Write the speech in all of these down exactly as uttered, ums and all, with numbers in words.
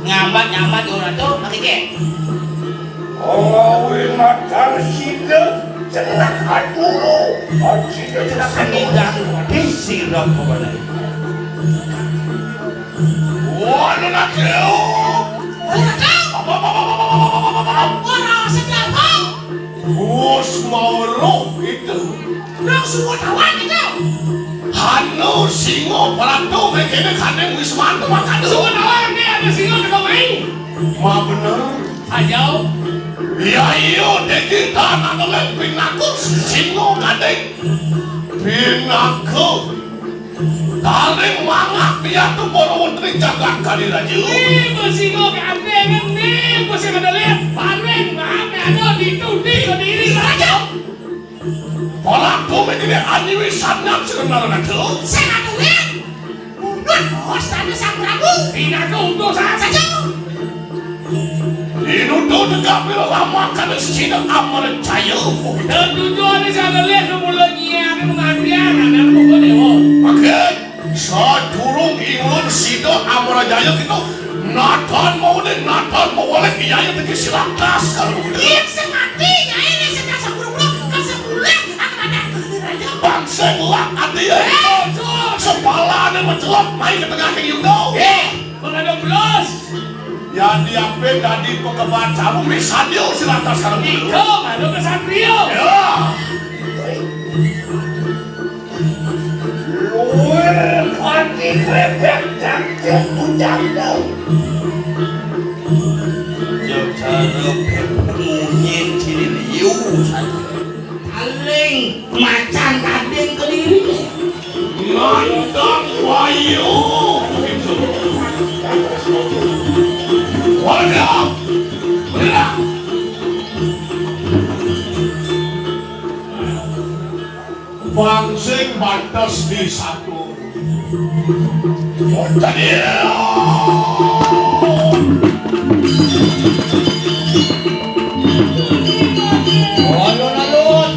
Nyambat-nyambat ora to, makike. Ora wé makan sida cenah aturu. Sida cenah senidan di sirep kebana. Wah, lu nak. Ora sing apa? Gus mau roh itu. Nang semua tawan itu. Hanu singo perantu mekene kandeng wismantu makan. Semua tawan ini ada singo di kau main. Ma bener. Ayo. Ya iyo deki tanah nolek pinaku singo kandeng. Pinaku. Taring mangak piatu para menteri jagat kali raja. Nih, besingo ke ante kan nih, besi kada lihat. Taring mangak ada di tundi ke diri raja. Para bumi ini anyiwi sanyap sebenarnya tuh. Saya nggak lihat. Mundur, bos, tadi sang Prabu. Tidak tuh, tuh, saya saja. Inudo tegak pira lama kana sida Amarajaya. Dan tujuane sing ngelih semula nyiane pengantian anak buku dewa. Mangke sadurung ingun sida Amarajaya kita natan mau deh natan mau oleh kiai teki silakas kalau iya sing mati nyai ini sedang sepuluh bulan kasih bulan akan ada bangsa lak ati ya. Sepalane mencelok main ke tengah ke yudo. Mengadang belas. Yan diapin dadi pekebat saru misalnya silatas kalau gitu. Iko baru kesatria. Ya. Luwih kanthi krepek cangkir bujangmu. Yo cara beb munyin ciri liu. Paling macan kading kediri. Mantap wayu. Wadah. Wadah. Pangsing batas di satu. Tadi. Alun-alun.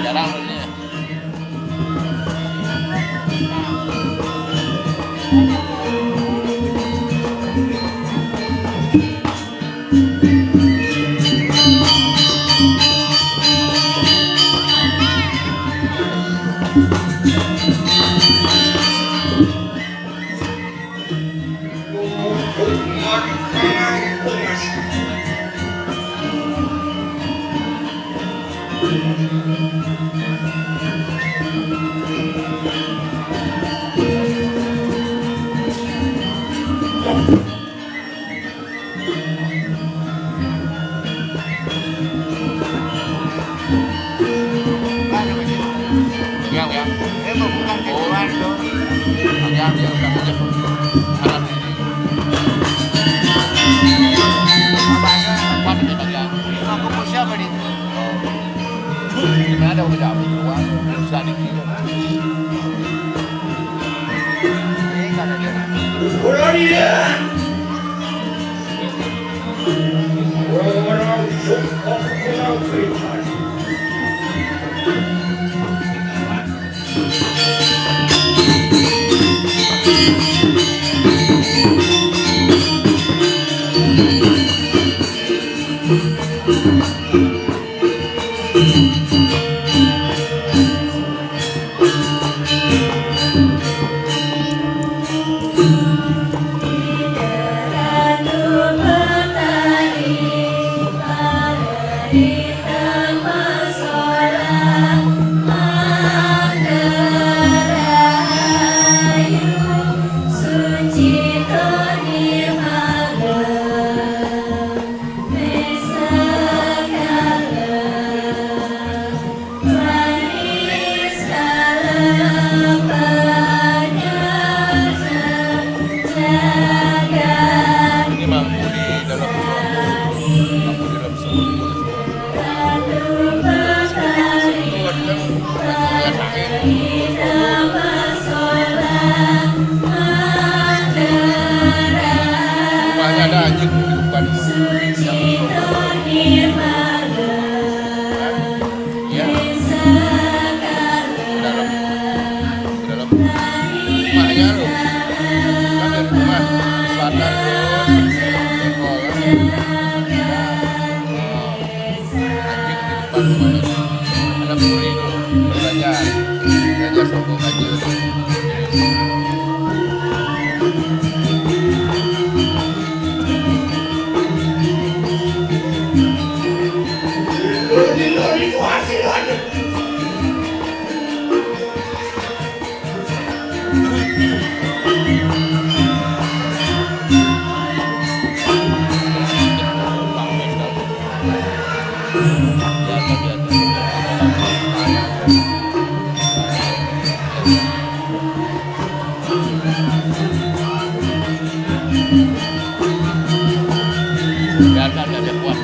Jarang sebenarnya. Yang, yang. Eh, bukan ketuaan, dong. Yang, yang, yang, yang. Anak ini. Apa ada? Apa ada kita bilang? Aku mau siapa nih? Gimana ada udah ketuaan? Susah nih. Ini kan ada. Orang dia. Orang suka orang pintar. Ini mampu di dalam suatu, mampu di dalam suatu. Rumahnya ada anjing di depan. Ya. Ke dalam. Ke dalam. Rumahnya loh. Kan dari rumah selatan terus. Jengkol, kan? Ya. Oh. Anjing di depan rumahnya. Ada puri tuh. Belajar. Belajar songkok aja. Biarkan dia kuat.